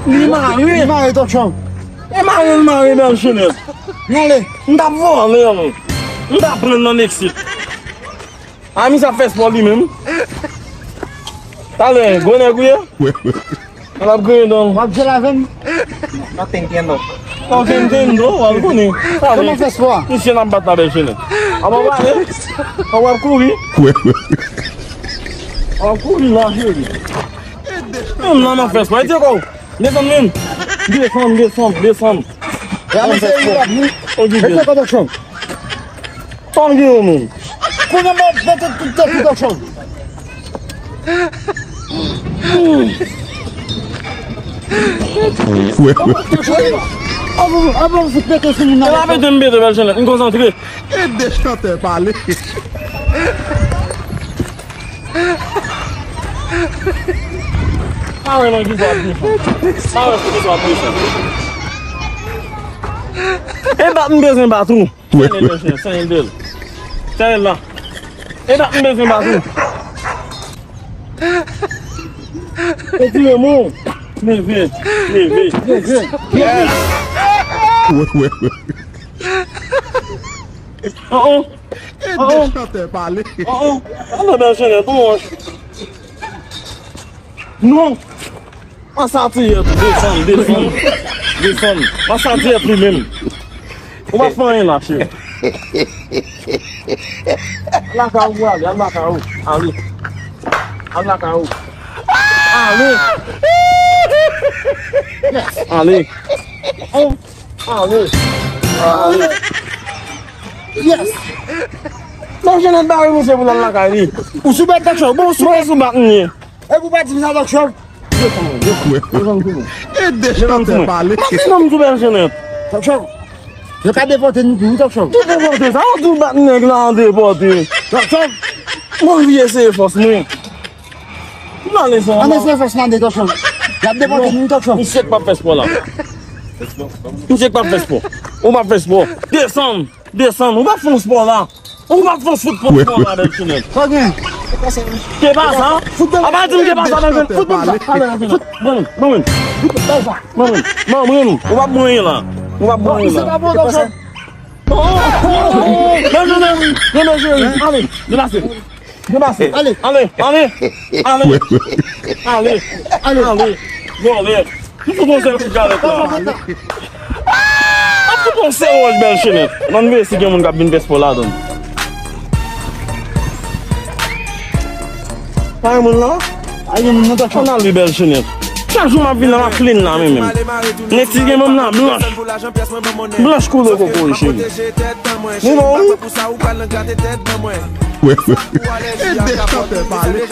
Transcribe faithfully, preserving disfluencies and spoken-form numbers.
Li mare. Li mare, Tòchòm. E mare l mare, bèl chenèt. N ale. M t ap vòlè l. M t ap pran l nan Meksik. A, misye ap fè spò li menm. Talè, gwo nèg ou ye? An ap griyen dan. W ap jel avè m? No te entiendo. No te entiendo, w al konnen. Kòman fè spò a? Misye n ap bat la, bèl chenèt. An w ap ale? An w ap kouri? An w ap kouri la, cheri. Menm nan m ap fè spò. Ede kò w. Desann menm. Desann, desann, desann. An fè spò. Okipe. Ede kò w, Tòchòm. Tangi yo menm. Kounye a m ap pete tout tèt ou, Tòchòm. Avan, avan m fout pete sou moun nan. E pa pete m pete, bèl chenèt, m konsantre. Ede chantè pale. Pa wè nan kisa w ap defann. Pa wè sou kisa w ap defann. E bat m bezwen bat ou. Sèl bèl chenèt, sèl bèl. Sèl la. E dat m bezwen bat ou. Etire mwen. Leve, leve, leve. Yes. Oh, oh. Oh, oh. Ede chantè pale. Oh, oh. Alò, bèl chenèt, bon. Non. An sa tiyèt, desann, desann, desann. An sa tiyèt li menm. Ou pa fè anyen la, cheri. Al lakay ou, ale, al lakay ou. Ale. Al lakay ou. Ale. Ale. Ale. Ale. Yes. Non, Jeannette bare misye pou l al lakay li. Ou sou bèt, Tòchòm. Bon, ou sou bèt. Mwen sou bèt, m ye. Epi ou pa di m sa, Tòchòm? Desann, desann, desann sou mwen. Ede chantè pale. Mwen se nonm tou bèl Jeannette. Tòchòm. Yo ka depòte nou tou, wi, Tòchòm. Ki depòte sa? Ou tou bat nèg la an depòte. Tòchòm. Mwen vin eseye fòs mwen. M ale san. Ann eseye fòs nan de, Tòchòm. Y ap depòte nou, Tòchòm. Misye k p ap fè spò la. Misye k p ap fè spò. Ou p ap fè spò. Desann. Desann, ou pa fè yon spò la. Ou pa fè yon fout pran spò la, bèl chenèt. Sa gen? Ke pasa? Apa di m ke pasa, bèl chenèt. Fout pran sa. Fout, ban mwen, ban mwen. Ban mwen, ban mwen. Ou pa pran anyen la. Ou pa pran anyen la. Oh, oh, oh, oh. Non, non, non. Non, non, cheri. Ale, deplase. Deplase. Ale. Ale, ale. Ale. Ale. Ale. Bon, men. M fout yon sèl kout galèt la. M fout yon sèl wòch, bèl chenèt. Ann veye si gen moun k ap vin fè spò ladan. Pa gen moun la? Pa gen moun nan, Tòchòm. Ann ale, bèl chenèt. Chak jou m ap vin la, m ap clean la, men menm. Nèg si gen menm la, blanch. Blanch koulè kokoye, cheri. Ni non, wi. Ede chantè pale.